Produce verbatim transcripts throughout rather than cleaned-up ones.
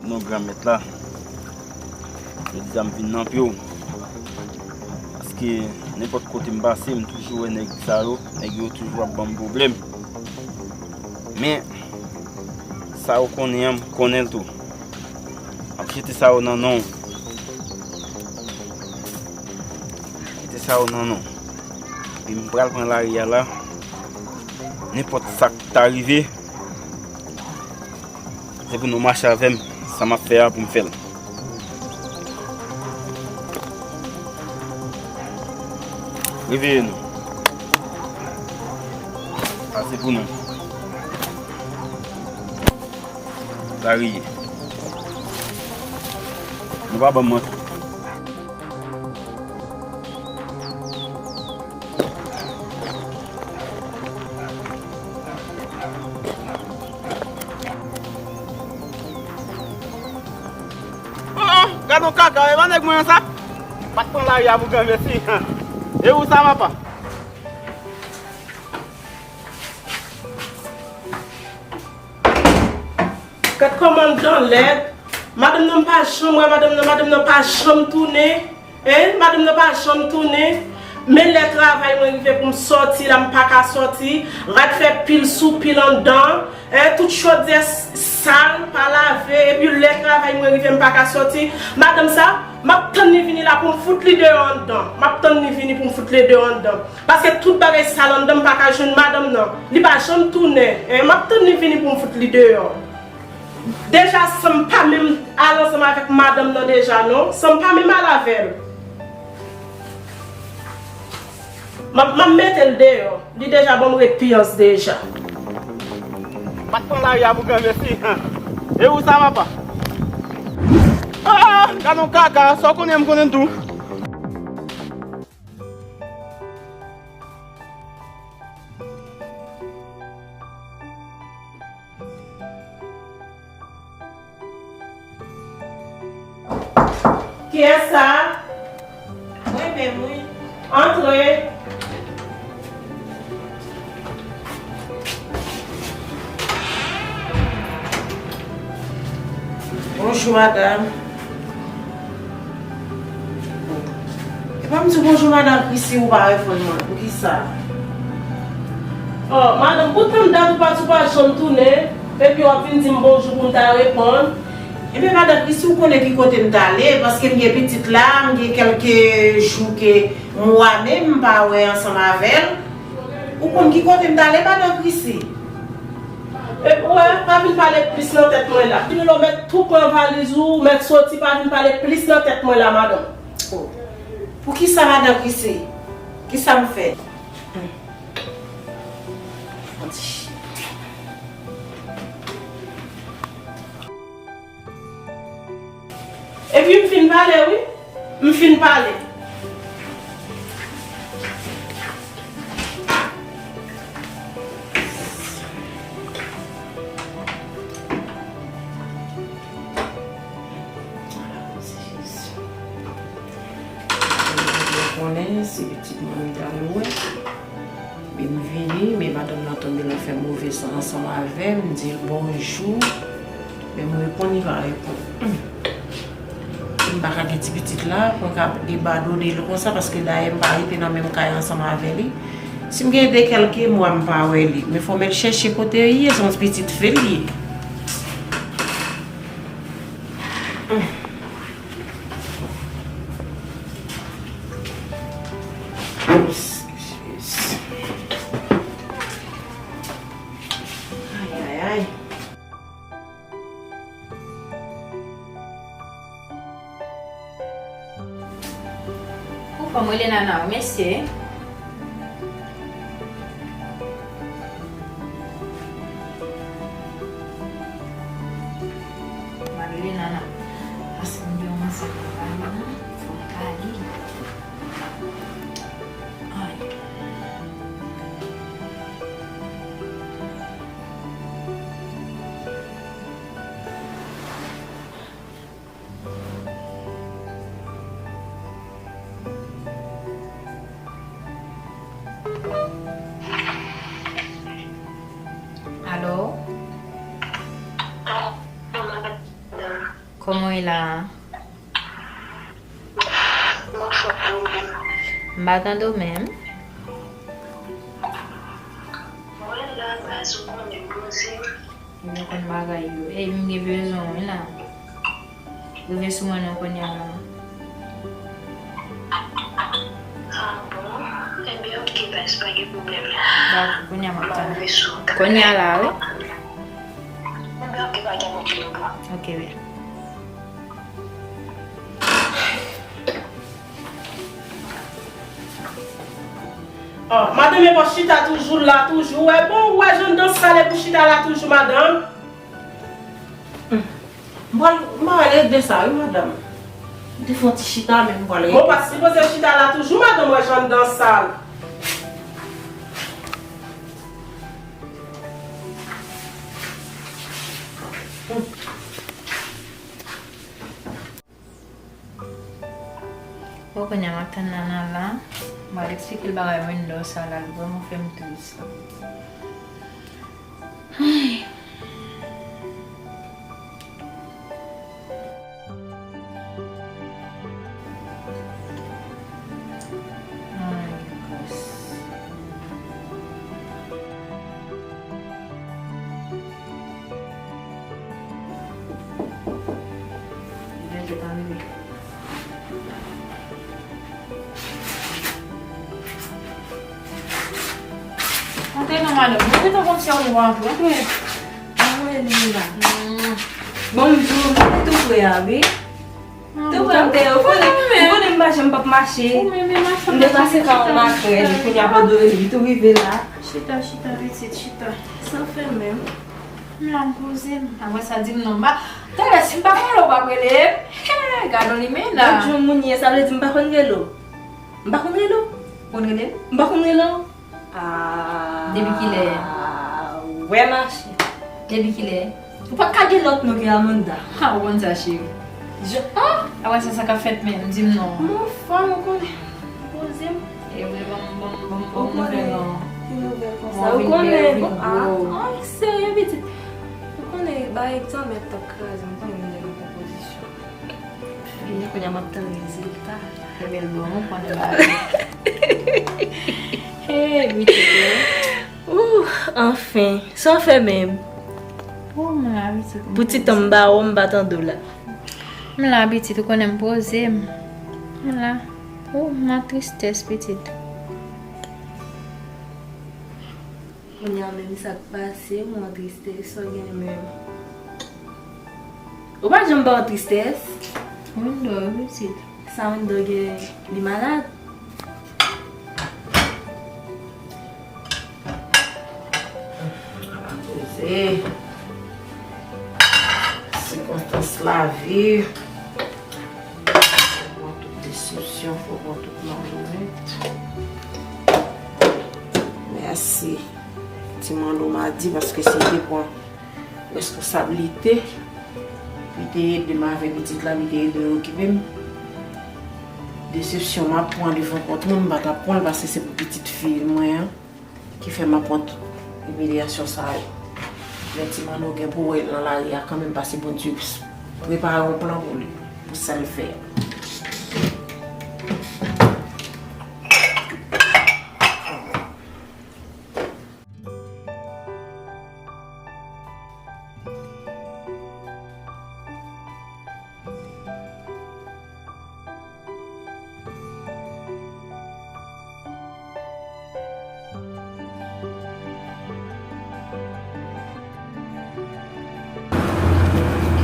Non, Granmèt la, jodi a m vin nan pye w. Paske nenpòt kote m pase, m toujou wè nèg sa yo, nèg yo toujou ap ban m pwoblèm. Men, sa yo konnen an, m konnen l tou. M ap jete sa yo nan non w. Jete sa yo nan non w. E m pral pran lari a la. Nenpòt sa k ta rive, se pou nou mache avè m. Sa m ap fè a pou m fè l. Reveye nou. Sa se pou nou. Lari ye. Nou pa ban m manti. Oh, oh, gad yon kaka, e pa nèg mwen an sa? Pa t pran lari a pou granmèsi. E ou sa, papa? Gad kòman anndan lèd. Madanm nan m pa janm wè, madanm nan, madanm nan pa janm tounen. Hein? Madanm nan pa janm tounen. Men lè travay mwen rive pou m sòti la, m pa ka sòti. Rad fè pil sou pil anndan. Hein? Tout chodyè s-, sal, pa lave. Epi lè travay mwen rive, m pa ka sòti. Madanm sa, m ap tann li vini la pou m fout li deyò anndan. M ap tann li vini pou m fout li deyò anndan. Paske tout bagay sal anndan, m pa ka jwenn madanm nan. Li pa janm tounen. Hein? M ap tann li vini pou m fout li deyò. Deja, san m pa menm al ansanm avèk madanm nan deja, non. San m pa menm al avè l. M ap, m ap mete l deyò. Li deja ban m repiyans deja. Pa t pran lari a pou granmèsi. E ou sa, papa? Ah, gad yon kaka, sa w konnen, m konnen tou. Kiyès sa? Mwen menm, wi. Antre. Bonjou, madanm. Epa m di w bonjou, madanm Chrissy, ou pa reponn mwen. Poukisa? Oh, madanm, poutan dat ou pati, ou pa janm tounen, epi w ap vin di m bonjou pou m ta reponn. Ebyen, madanm Chrissy, ou konnen ki kote m t ale, paske m gen pitit la, m gen kèlke jou ke mwa menm m pa wè ansanm avè l. Ou konn ki kote m t ale, madanm Chrissy? Epi w wè, pa vin pale plis nan tèt mwen la. Vin lò mèt tou pran valiz ou, mèt soti, pa vin pale plis nan tèt mwen la, madanm. Oh. Poukisa, madanm Chrissy? Kisa m fè? Epi m fin pale, wi. M fin pale. Konnen se pitit mwen m t al wè. Men m vini, men madanm nan tonbe, l ap fè move san ansanm avè m, m di l bonjou. Men m reponn, li pa reponn. Hum. M pa ka gen ti pitit la, pou m ka abandone l konsa, paske dayè m pa rete nan menm kay ansanm avè li. Si m gen de kèlke mwa m pa wè li, men fò m al chèche kote l ye, se yon pitit fi l ye. Hum. Ay, ay, ay. Ou fè m rele Nana, wi, mesye. M a rele Nana. Paske m gen yon mesaj pou pale, non. Fò m pale. Ay. Alo? Kòman w ye la a? M anfòm, ou menm? M pa tande w menm. Mwen la, baz, ou konnen, poze m. Ou konn bagay yo. Ey, m gen bezwen w wi la. Rive sou mwen non kounye a la. Ah bon? Enben, ok, baz, pa gen pwoblèm. Dakò, kounye a m ap tann. M ap rive sou ou talè. Kounye a la, wi. Enben, ok, pa gen pwoblèm, bro. Ok, wi. Ah, madanm, e pa chita toujou la, toujou. Wè, bon, ou wè jan dans sal e pou chita la toujou, madanm. Hmm. M pral, m pral regle sa, wi, madanm. M te fè yon ti chita, men m pral regle. Bon, ou pa sipoze chita la toujou, madanm, wè jan dans sal. Hmm. Bon, kounye a m ap tann Nana la. M al eksplike l bagay Windows sa la, li vrèman fè m tris. Ay. Ay, gras. Kote nou, madanm? Nou gentan konn si nou antre. Antre. Antre, nou la. Hmm. Bon, m di w, nou tou pre a, wi. Tou pre m te ye, ou konnen, ou konnen m pa janm p ap mache. M deplase ka yon makrèl, kounye a pa dwe li tou rive la. Chita, chita, pitit, chita. Sa w fè menm? M la, m poze m. Apre sa, di m non. M pa, talè, si m pa konn rele w, w ap rele m. He, gad on limena. Lòt jou moun ye, sa vle di m pa konn rele w? M pa konn rele w? Konn rele m? M pa konn rele w? Ah. Depi kilè? Wè mache. Depi kilè? Ou pa ka gen lòt non ke Amanda. Ha, ou konn sa, cheri. Je, ah! Apre sa, sa k ap fèt menm? Di m non. Mon fanm, ou konnen. Poze m. E vre, ban m, ban m, ban m, ban m nouvèl non. Ki nouvèl konsa? Ou konnen, bon, ah, ah, serye, pitit. Ou konnen, ba egzanmen t ap kraze m, konnen m te nan konpozisyon. Vini kounye a m ap tann rezilta. Ebyen l bon, ou konnen bagay. Hey, pitit yo. Ouh, anfen, sa w fè menm? Ou m la, pitit. Pou ti tan m ba w, m pa tande w la. M la, pitit, ou konnen m poze m. M la. Ou, m nan tristès, pitit. Kounye a menm sa k pase, ou an tristès, sa w gen menm? Ou pa janm pa w tristès? Window, pitit. Sa Window gen, li malad? Ala koze. Sikonstans lavi. Fò pran tout desepsyon, fò pran tout malonèt. Mèsi. Ti Manno m a di, paske si l te pran responsablite, li te ede m avèk pitit la, li te ede m okipe m. Desepsyon m ap pran devan pòt mwen, m pa t ap pran l, paske se pou pitit fi mwen an. Ki fè m ap pran tout imilyasyon sa yo. Men Ti Manno gen pou wè l nan lari a kanmenm, paske Bondye prepare yon plan pou li, pou sa l fè a.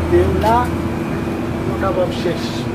Kite yo la, pou nou kapab chèche.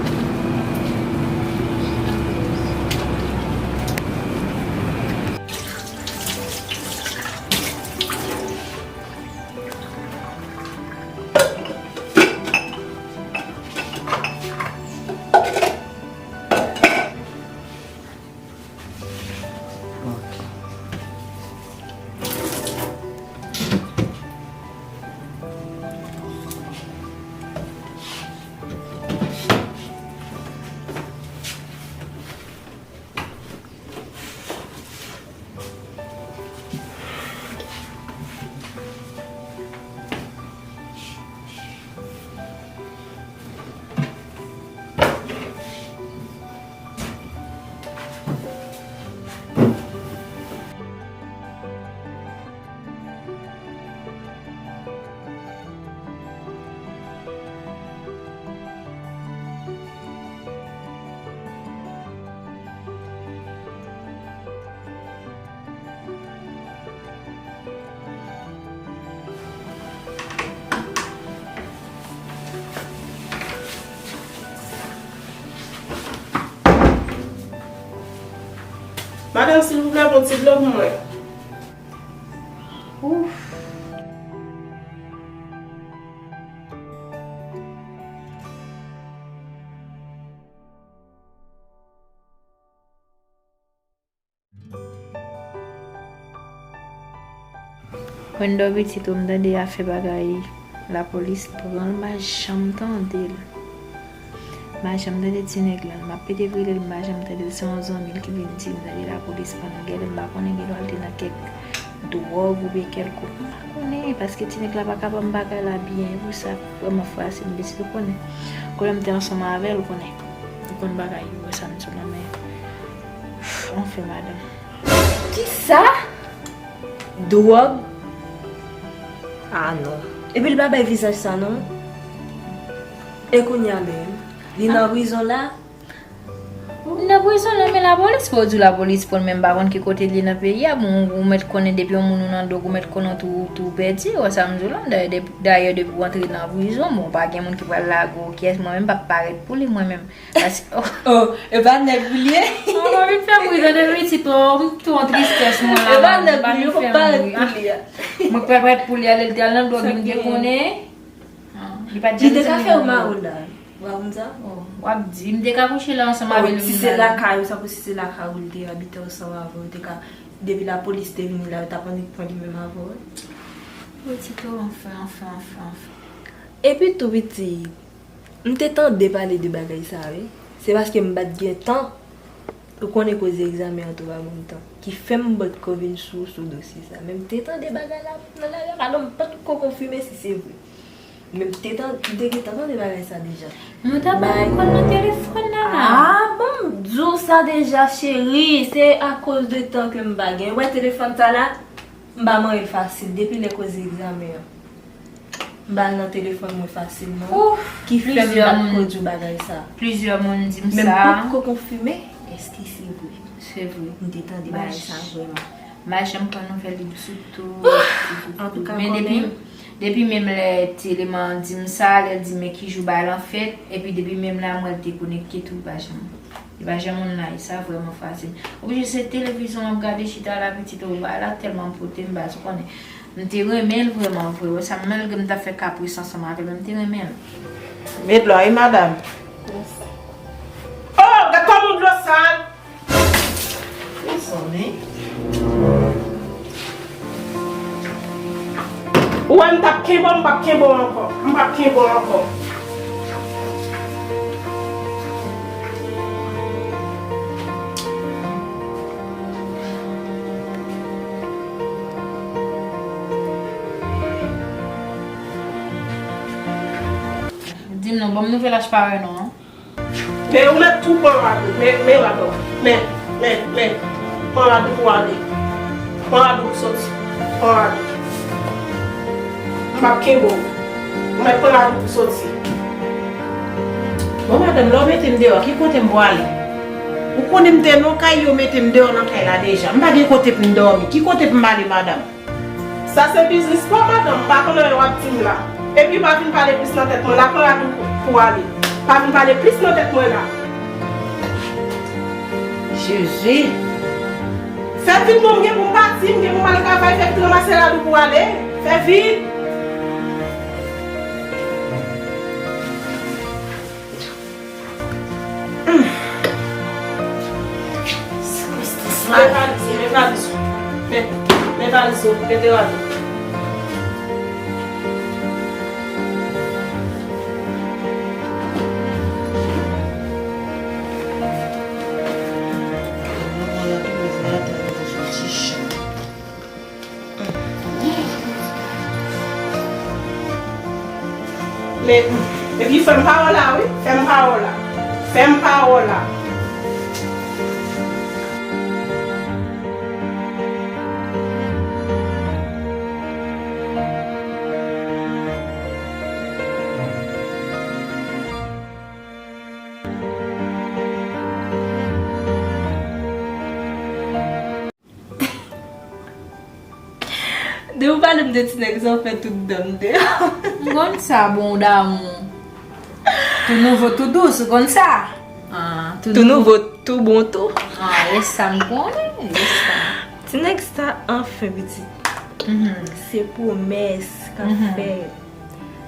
Silvouplè, pran ti dlo pou mwen. Ouf. Wendo pitit ou, m tande y ap fè bagay, lapolis pran l, m pa janm tande l. M pa janm tande ti nèg la, m ap pete vire l, m pa janm tande l. Se yon zanmi l ki vin di m tande lapolis pran l, gade m pa konnen, gen dwa l te nan kèk dwòg oubyen kèlkonk. M pa konnen, paske ti nèg la pa ka ban m bagay la byen, e pou sa vrèman frape m, pitit ou konnen. Kounye a m te ansanm avè l, ou konnen. Ou konn bagay yo, sa m di w la, men anfen, madanm. Kisa? Dwòg? Ah non. Epi l pa bay vizaj sa non. E kounye a menm, li nan prizon la? Li nan prizon la, men lapolis, pou w di lapolis pran l, men m pa konn ki kote li nan peyi a. Bon, ou mèt konnen depi yon moun ou nan dwòg, ou mèt konnen w tou, tou pèdi, ou wè sa m di w la. Dayè, dayè, depi w antre nan prizon, bon, pa gen moun ki pral lage w, kiyès, mwen menm m p ap parèt pou li, mwen menm. Paske, oh. Oh, e pa nèg ou li ye? Mwen pa vin fè bri, tande, pitit, oh, m tou an tristès, mwen la. E pa nèg ou li ye, ou pa parèt pou li a. Mwen pa parèt pou li a, lè l te al nan dwòg, m te konnen. Ah, li pa t janm di m. Li te ka fè w mal la. Ou pa konn sa? Oh, w ap di, m te ka kouche la ansanm avè l. Si se lakay ou, sa pou si se lakay ou li te abite ansanm avè w, te ka, depi lapolis te vini la, yo t ap annik pran li menm avè w. Pitit, oh, anfen, anfen, anfen, anfen. Epi tou, pitit, m te tande pale de bagay sa, wi. Se paske m pa t gen tan. Ou konnen koze egzamen an tou pa ban m tan. Ki fè m potko vin sou, sou dosye sa. Men m te tande bagay la nan lari a, alò m pa t ko konfime si se vre. Men m te tan-, m te gentan tande bagay sa deja. Mwen ta pa konn nan telefòn nan la. Ah, bon, m di w sa deja, cheri. Se akoz de tan ke m pa gen. Ou wè telefòn sa la, m pa manyen l fasil. Depi lè koze egzamen an. M pa al nan telefòn mwen fasilman, ki fè m pa t ko di w bagay sa. Plizyè moun di m sa. Men m potko konfime èske se vre. Se vre. M te tande bagay sa vrèman. M pa janm pran nouvèl li ditou, ditou, ditou. Men depi, depi menm lè Teleman di m sa, lè l di men ki jou bagay lan fèt, epi depi menm la m wè l dekonekte tou, li pa janm, li pa janm online, sa vrèman fasil. Oblije se televizyon m ap gade chita la, pitit, ou bagay la tèlman pote m baz, ou konnen. M te renmen l vrèman vre, wè sa, malgre m t ap fè kapris ansanm avè l, men m te renmen l. Met dlo a, wi, madanm. Mèsi. Oh, gad kòman dlo sal! Mezanmi. Ou wè m t ap kenbe w, m p ap kenbe w ankò. M p ap kenbe w ankò. Di m non, ban m nouvèl H parè non. Men ou mèt tou pran rad ou, men, men rad ou. Men, men, men, pran rad ou pou ale. Pran rad ou pou soti. Pran rad ou. M p ap kenbe w. Ou mèt pran rad ou pou soti. Bon, madanm, lè w mete m deyò, ki kote m pou ale? Ou konnen m te nan kay yo, mete m deyò nan kay la deja. M pa gen kote pou m dòmi. Ki kote pou m ale, madanm? Sa se biznis pa w, madanm, m pa konnen w ap di m la. Epi pa vin pale plis nan tèt mwen la, pran rad ou pou ale. Pa vin pale plis nan tèt mwen la. Jezi. Fè vit non, m gen pou m pati, m gen pou m al travay, fè vit ranmase rad ou pou ale. Fè vit. Men valiz ou, men, men valiz ou, mete valiz ou. Men, epi fè m pawòl la, wi. Fè m pawòl la. Fè m pawòl la. Depi w pale m de ti nèg sa, w fè tout dan m deyò. M konn sa, bon damou. Tou nouvo, tou dous, ou konn sa? Ah, tou nouvo, Tou bon tou. Ah, e sa m konnen, e sa. Ti nèg sa anfen pitit. Mhm. Se pwomès k ap fèt.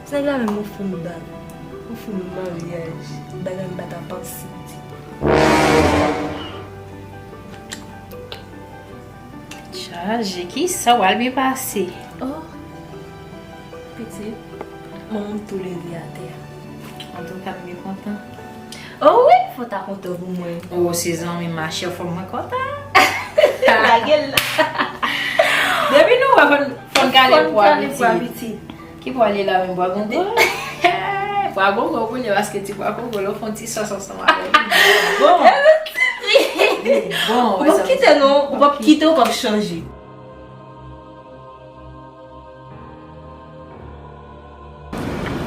Ti nèg la menm ofri m bag. Ofri m maryaj. Bagay m pa ta panse pitit. Chaje, kisa w al byen pase? Oh, pitit, manman m tou leve atè a. Antouka, m byen kontan. Oh wi, fò w ta kontan pou mwen. Oh, se zanmi m, machè, fò mwen kontan. Lage l la. Depi nou wè, fò n, fò n kale pwa, pitit. Ki pwa li la menm, pwa gongo? Pwa gongo pou li, paske ti pwa gongo, lè w fè yon ti sòs ansanm avè l, li bon. Li bon, ou p ap kite non, ou p ap kite, ou p ap chanje.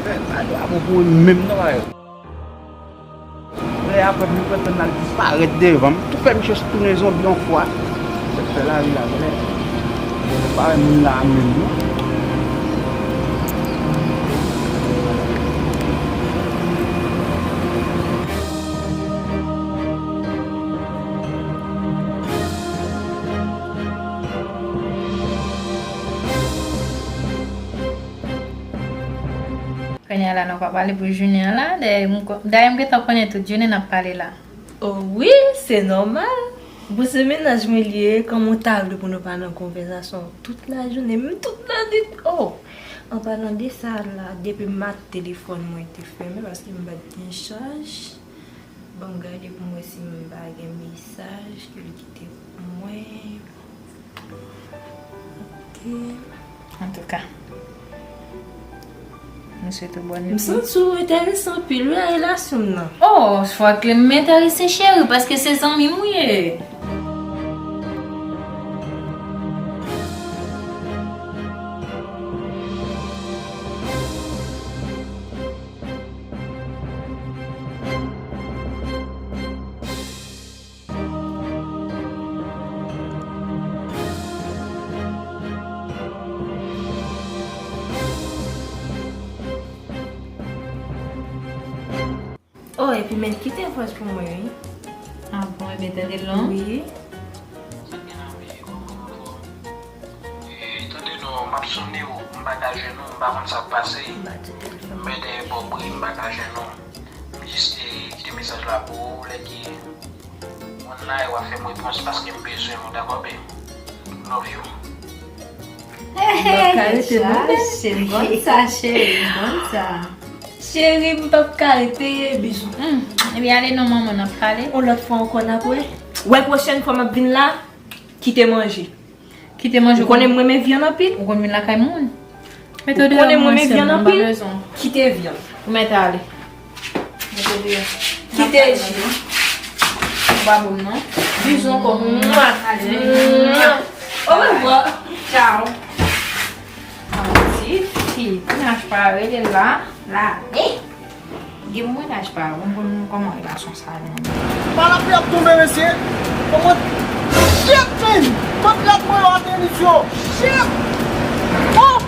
Bagay la bon pou ou menm non, bagay. Lè apre nou pran tan n al disparèt devan m, tou fè misye tounen zonbi yon fwa. Misye fè lari la, men nou pa wè moun la menm non. Kounye a la, nou pa pale pou jounen an la. Dayè, m ko-, dayè, m gentan konnen tout jounen n ap pale la. Oh wi, se nòmal. Bon, se mennaj mwen li ye, kòman w ta vle pou nou pa nan konvèsasyon tout lajounen, menm tout lannuit? Oh! An palan de sa la, depi m maten telefòn mwen te fèmen paske m pa t gen chaj. Ban m gade pou m wè si m pa gen mesaj ke l kite pou mwen. Ok. Antouka, m swete w bòn epizòd. M santi w enterese anpil wi a relasyon m nan. Oh, fòk m enterese cheri, paske se zanmi m ou ye. Oh, epi men kite vòs pou mwen wi. Ah bon, ebyen tande l non. Wi. Eh, tande non, m ap sonnen w, m pa ka jwenn ou, m pa konn sa k pase. M ba ti telefòn. M mete bò bri, m pa ka jwenn ou. M jis te kite mesaj la pou ou, lè ke mwen la, w a fè m repons paske m bezwen ou, dakò, babe? Love you. M p ap ka rete non, babe. Cheri, m konn sa, cheri, m konn sa. Cheri, m p ap ka rete, bijou. Hmm. Ebyen, ale non, manman, n ap pale. Yon lòt fwa ankò n ap wè. Wè pwochèn fwa m ap vin la, kite manje. Kite manje. Ou konnen m renmen vyann anpil. Ou konn vin lakay moun. Mete w deyò mwen sèl, m pa bezwen w. Kite vyann. Ou mèt ale. Mete w deyò. Kite ji. Ou pa bon non. Bizou ankò. Mwa. Ale. Mwa. Orevwa. Tchao. An ti fi, mennaj pa rele la, la, eh! Gen mennaj pa, bon, bon, kòman relasyon sa yo menm? Malapli ap tonbe, mesye. Kòman? Shit, man! Kot rad mwen yo a tenis yo? Shit! Oh!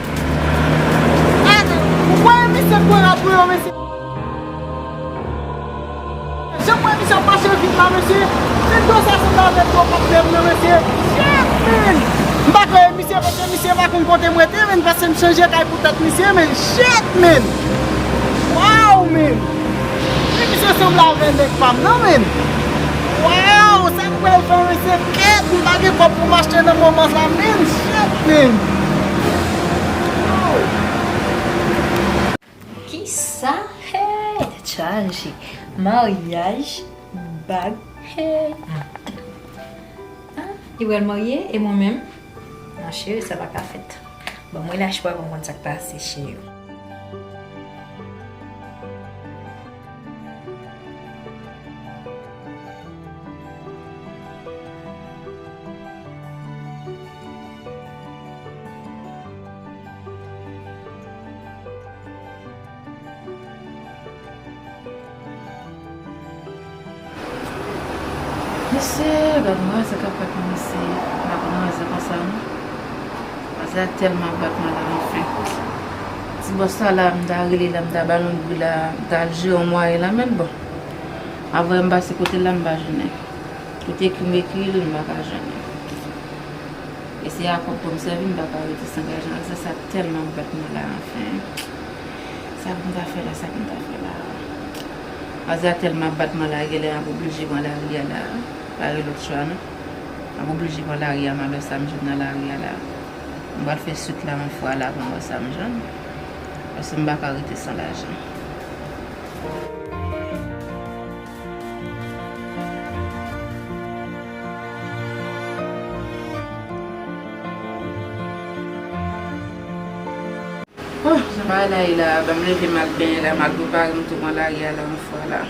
Ah, ou kwè misye pran rad mwen yo, mesye? Jan mwen misye ap mache vit la, mesye. Se do sa sanble avèk do patnè m nan, mesye. Shit, man! M pa kwè misye, paske misye pa konn kote m rete, man, paske m chanje kay pou tèt misye, man. Shit, man! Wow, man! Men misye sanble avè nèg pa m nan, man. Wow, sa m pral fè, mesye? Kèt, m pa gen kòb pou m achte nan moman sa, man. Shit, man! Wow! Kisa? Hey, tèt chaje. Maryaj, bag, hey. Ah, li pral marye, e mwen menm? Non, cheri, sa pa ka fèt. Ban mwen lach pa konn sa k pase, cheri. Mesye, gad mwen sa k ap fèt, mesye. M pa konn anyen konsa non. Maze a tèlman ap bat mwen la, anfen. Ti bòs la, la, m ta rele la, m ta ba l yon bri la, m ta al jere yon mwayen la, men bon. Avè m pase kote l la, m pa jwenn li. Tout ekri m ekri li, m pa ka jwenn li. E se a kòb pou m sèvi, m pa ka rete san lajan. Sa, sa tèlman bat mwen la, anfen. Sa pou m ta fè la, sa pou m ta fè la. Aza tèlman ap bat mwen la, genlè m ap oblije pran lari a la. Pa gen lòt chwa, non. M ap oblije pran lari a, m a wè sa m jwenn nan lari a la. M pral fè swit la yon fwa la pou m wè sa m jwenn. Paske m pa ka rete san lajan. Oh, jan bagay la ye la, ban m leve m al benyen la, m al prepare m tou pran lari a la yon fwa la.